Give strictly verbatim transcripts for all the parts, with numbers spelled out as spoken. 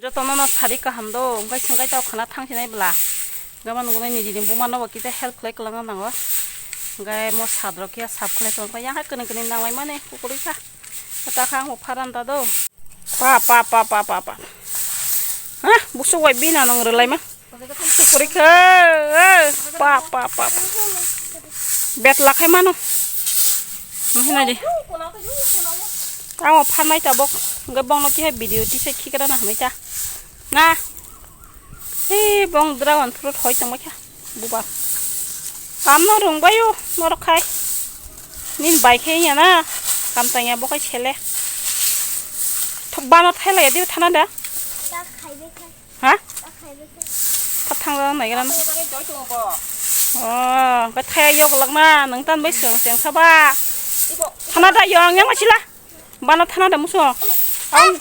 Jotono no sari kaham do, hwnkhe swngkhe tao khwna thangsinai bwla. Gabon gwnwi nijini buma no bo kisa help khlai kwlwngna nango. Hwnkhe mo sad rok khe sap khlai kwlwng kha, yang hai kwnwi kwnwi nang lai mani, kukurwi kha. Ta kha ang bo pharan ta do. Pa, pa, pa, pa, pa, pa. Ha, busuk bai bina nang rwlai ma. Kukurwi kha, eh, pa, pa, pa, pa. Bet lakhai mano. Hinai di. Ang bo pharnai tabok. Hwnkhe bongno khe video tisa khikrana hinai ta. Na. Hei, bong dragon fruit hoi tongma kha. Buba. Amno rungbayo, norok khai. Nin bai khe ya na. Kam tang ya bo khai sele. Thok bano thai lai di thana da. Tak khai be khai. Ha? Tak khai be khai. Thap thang da nai gana. Oh, ka thai yo lak na, nang tan bai seng seng sa ba. Thana da yong yang ma sila. Bana thana da muso. Abang,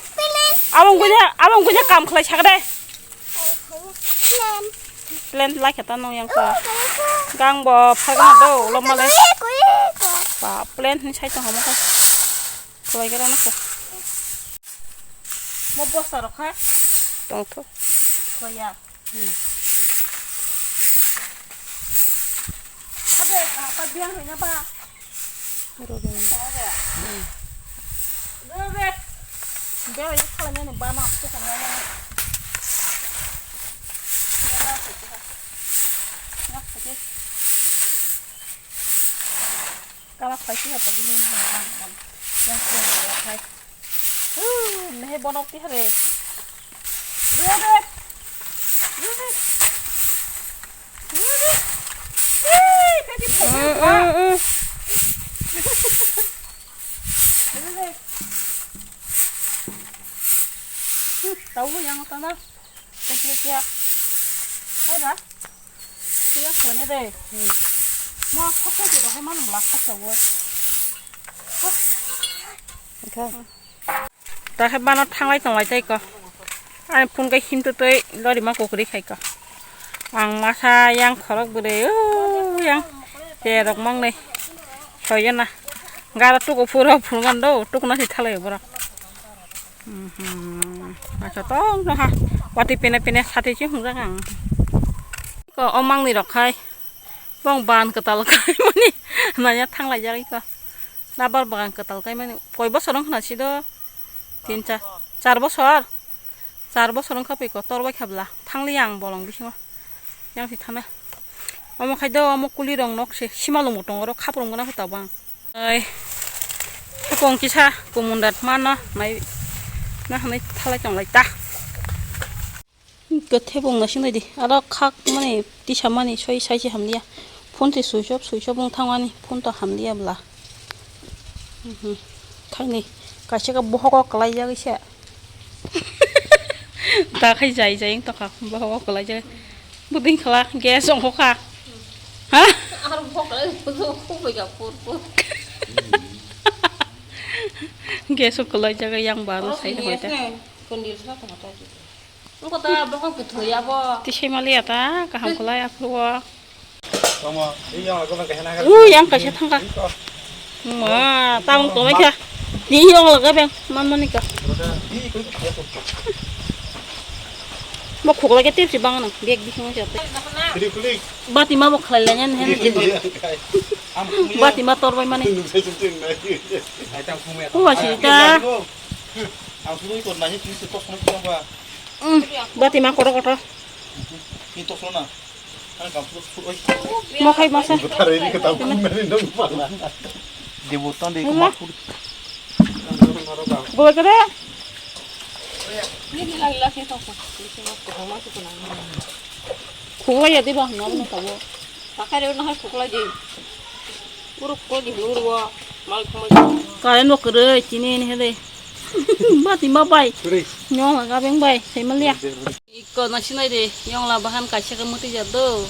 abang gunya, abang gunya kam khlai sak de. Plan lai kata nong yang ko. Gang bo phagna do, lo male. Ba plan ni sai to hamo ko. Khlai gara na ko. Mo bosta rok ha. Tong to. Khoya. Hmm. Abe, apa biang hoina ba? Rode. Rode. Hmm. Rode. Beo ye khala nani ba ma ko ko nani. Ya ba ko ko. Ya ko ko. Kala khlai khe ya pagini yang yang yang khlai. Hu, mehe bonok ti hare. Rode. Rode. Rode. Ei, tadi pagini. Mm, mm, mm. Rode. Hu, tahu yang tana. Thank you, Tia. Hai ba? Tia, kau ni deh. Hmm. Mau pakai tu, hai mana belas pakai, woi. Okay. Ta hai bana thanglai tonglai tai ko. Ani phone kai him tu toi lori ma kokri khai ko. Ang masa yang khorok bwrwi, oh, yang terok mang nei. Soyo na. Gara tuku phuro phungan do, tuku na si thalai borok. Mhm. Acha tong tong ha. Wati pene pene sati si hungjak ang. Ko omang ni rok khai. Bong ban kwtal khai mani. Nanya thanglai jak iko. Nabar bagan kwtal khai mani. Koi bosor wng khna si do? Tin char. Char bosor. Char bosor wng kha pui ko tor bai kha bwla. Thangli ang bolong bisingo. Yang si thana. Omo khai do omo kuli rong nok se. Simalung bo tongo oro khapur wng gana khe tabang. Ai, kong kisa kumun dat mano, nai, na hanai thalai tong lai ta. Kothe bong na sinai di, aro khak mani, tisa mani, soi sai se hamliya. Phone te switch off, switch off wng thang ani, phone to hamliya bwla. Mhm. Thaini, kaisa ka bohogo kwlai jagwi se. Ta khai jai jai wng tongkha, bohogo kwlai jagwi. Buding khala, gas ongkha. Ha? Aro bok lai, bujo khubui ga pur pur. Gas o kwlai jaga yang ba no. Oro sai hoi ta. Kondil sa tong ta. Ungko ta bokong kuthoya bo. Ti sai mali ata, kaham kwlai aphuru o. Tama, iya, aku nak kena. U, yang kaisa thangka. Ma, tang tong kha. Ni yong laga beng, man mani ka. Mo khok lage tip si bang nang, bag bising se. Klik, klik. Bati ma bo khlai lanya hen. Klik, klik. Bati ma tor bai mani. Ku asi ta. Ang sului kor nai, ni tok sunu kor ba. Bati ma koro koto. Ni tok sunu na. Mo khai masa. Debo ton de kuma kur. Bo kere. Khulai ya di ba no no tabo. Pakai re no hai khulai di. Uru khulai di uru wa. Mal khumai. Karen bo kere chini ni hede. Bati ma bai. Nyong la gabeng bai. Sai malia. Iko na sinai de, yong la bahan kaisa ke muti jat do.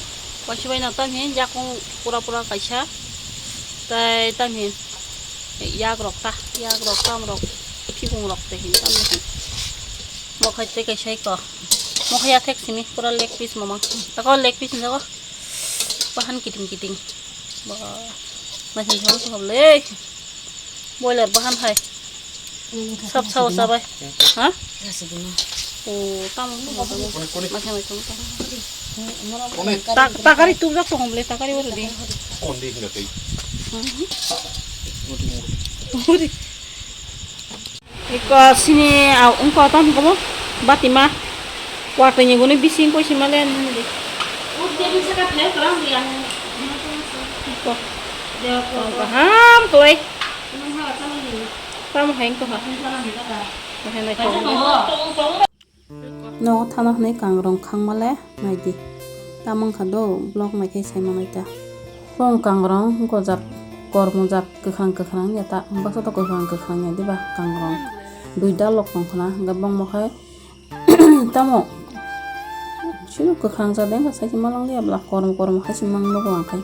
Kaisa bai na tam hin, jakung pura pura kaisa. Tai tam hin, yak rok ta, yak rok tam rok, phikung rok te hin tam hin. Mo khai te kaisa iko. Mo khai athek simi, pura leg piece mama. Tako leg piece ni jago. Bahan kiting kiting. Ba, na hin jhol sa le. Boiler bahan hai. Sab sao sa bai. Ha? O, tamo, tamo, tamo. Kone, kone. Masai mai tamo, tamo. Kone. Ta-, takari tubjak tongo bole, takari oro di. Kondi hinga tei. Mhm. Uri. Iko sini, au, ungko tamo komo. Batima. Watwi ni guni bising koi sima le nini di. Iko. Iko ham koi. Tamo hai ungko ha. Hai nai tamo. Nogo thana hwnwi kangrong khangma le nai di. Tamo wngkha do vlog nai khe sai manai ta. Bong kangrong wngkha jat kormo jat kwkhwrang kwkhwrang ya ta. Baksa to kwkhwrang kwkhwrang ya diba kangrong. Duita lok tong khna hwnkhe bongmo khe tamo chini kwkhwrang jat wngkha sai se malang liya bwla kormo kormo hai se mang nogo ang khai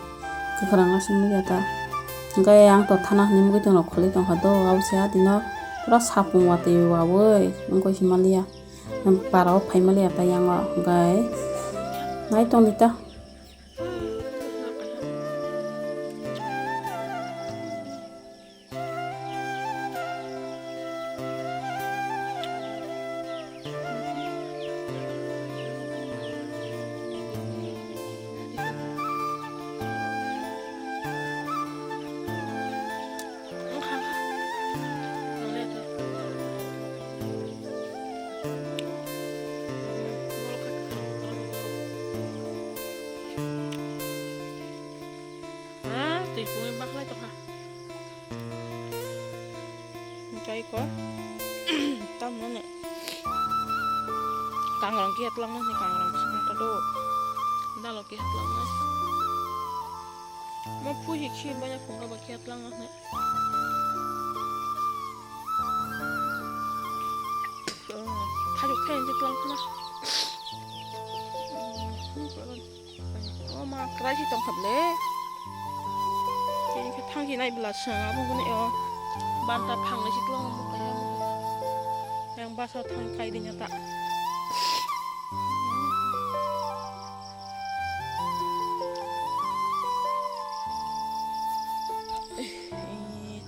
kwkhwrang aswk nukya ta. Hwnkhe ang to thana hwnwi mugwi tongno kholi tongkha do abo se adino pura sapung watwi wawi wngkha se maliya. Para o phaima le ya ta yang o gai nai tong di ta. Ah, twi pungwi bakhlai tongkha. Hwnkhe iko tamoni kangrong khe hetlangma hwnwi kangrong swkang ta do. Dalo khe hetlangma. Mo phui hi khi baya khunga ba khe hetlangma hwnwi. Thajok thai hwnwi twlang khna. O ma kwrai se tong kha ble. Tini khe thang si nai bwla chwng abo hwnwi o banta phang nai se twlang omo kaya omo kaya. Yang basa thang kai ring ya ta.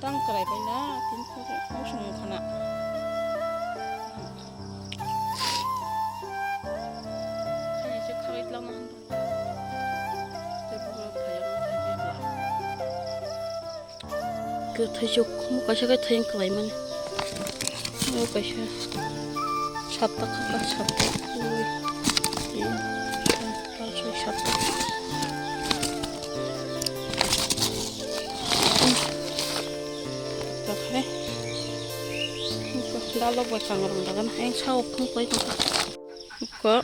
Tang kwrai bai na tin khe musung khana. Ani se khawi twlang ma hwn. Tei bukhuk phaiya ma thai bebla. Kwthai se omo kaisa khe thai kwlai mani. O kaisa satta kha, satta. Ui. Ui. Satta. Takhai. Dalok bai kangrong dagan hai sao phung pai tongkha. Ko.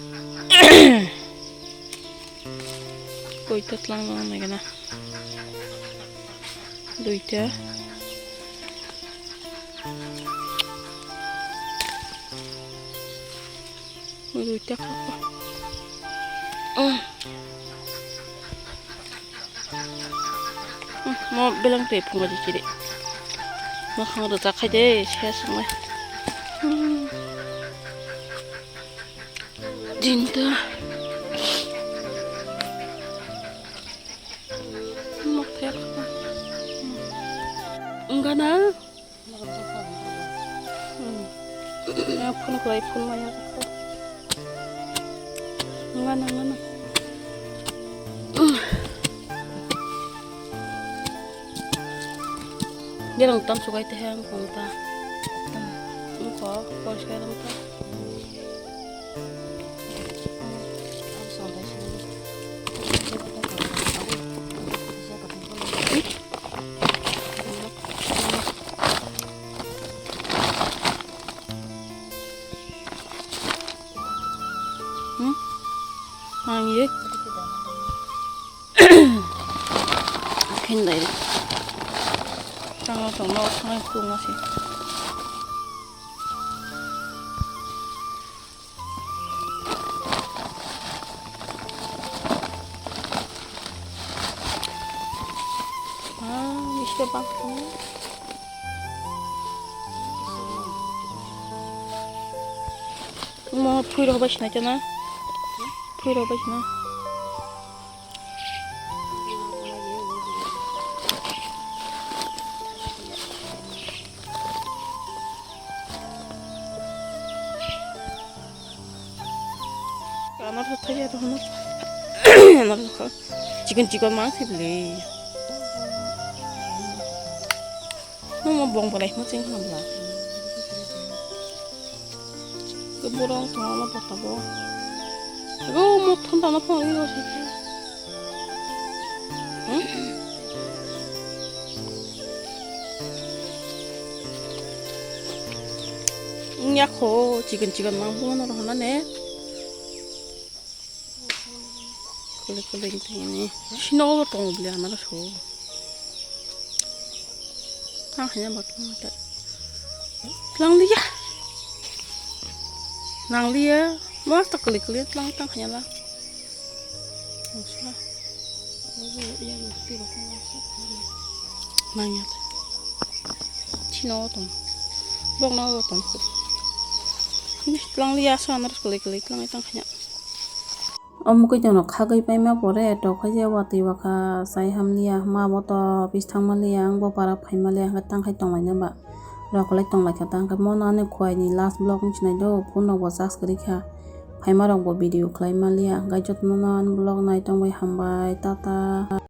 Koita tlang nang nai gana. Duita. Duita kha. Mo beleng tei phunga di chiri. Mo khang rwchak khai de, ses wngnai. Dinta. Mo thek. Wngkha na? Hmm. Ya, phone khlai, phone maya. Ngana, ngana. Gerang tam sugai te hang kong ta. Ko, ko sekarang ta. Hmm? Ang ye. Khen dai. Tang tong no thang ku ma si. Ah, mister bang. Mo phui rok bai sinai tana. Phui rok bai sinai. Ano thok thai ya to hono. Ano thok. Chikon chikon mang thai bele. Mo mo bong balai mo cheng hamla. Ke borong to ano pata bo. Go mo thon ta no phone ni go si. Hmm? Nya kho chikon chikon mang bo no rohna ne. Kole kole ni thani. Sino bo tong bele ano so. Tang hanya bat mo ta. Tlang liya. Nang liya. Mas ta kole kole tlang tang hanya la. Masa. Nangya. Chino tong. Bok no tong. Ni tlang liya sa na kole kole tlang tang hanya. O mukui tongno khagwi paima pore tok khaijak watwi wakha chai hamliya ma bo to office thangmaliya ang bo para phaimaliya hwnkhe tangkhai tonglaina ba rok kwlai tonglaikha tangkhai mono ani khuaini last vlog wng sinai do phone rok bo charge kwrwi kha phaima rok bo video khlai maliya hwnkhe jotono ani vlog nai tongwi hambai tata.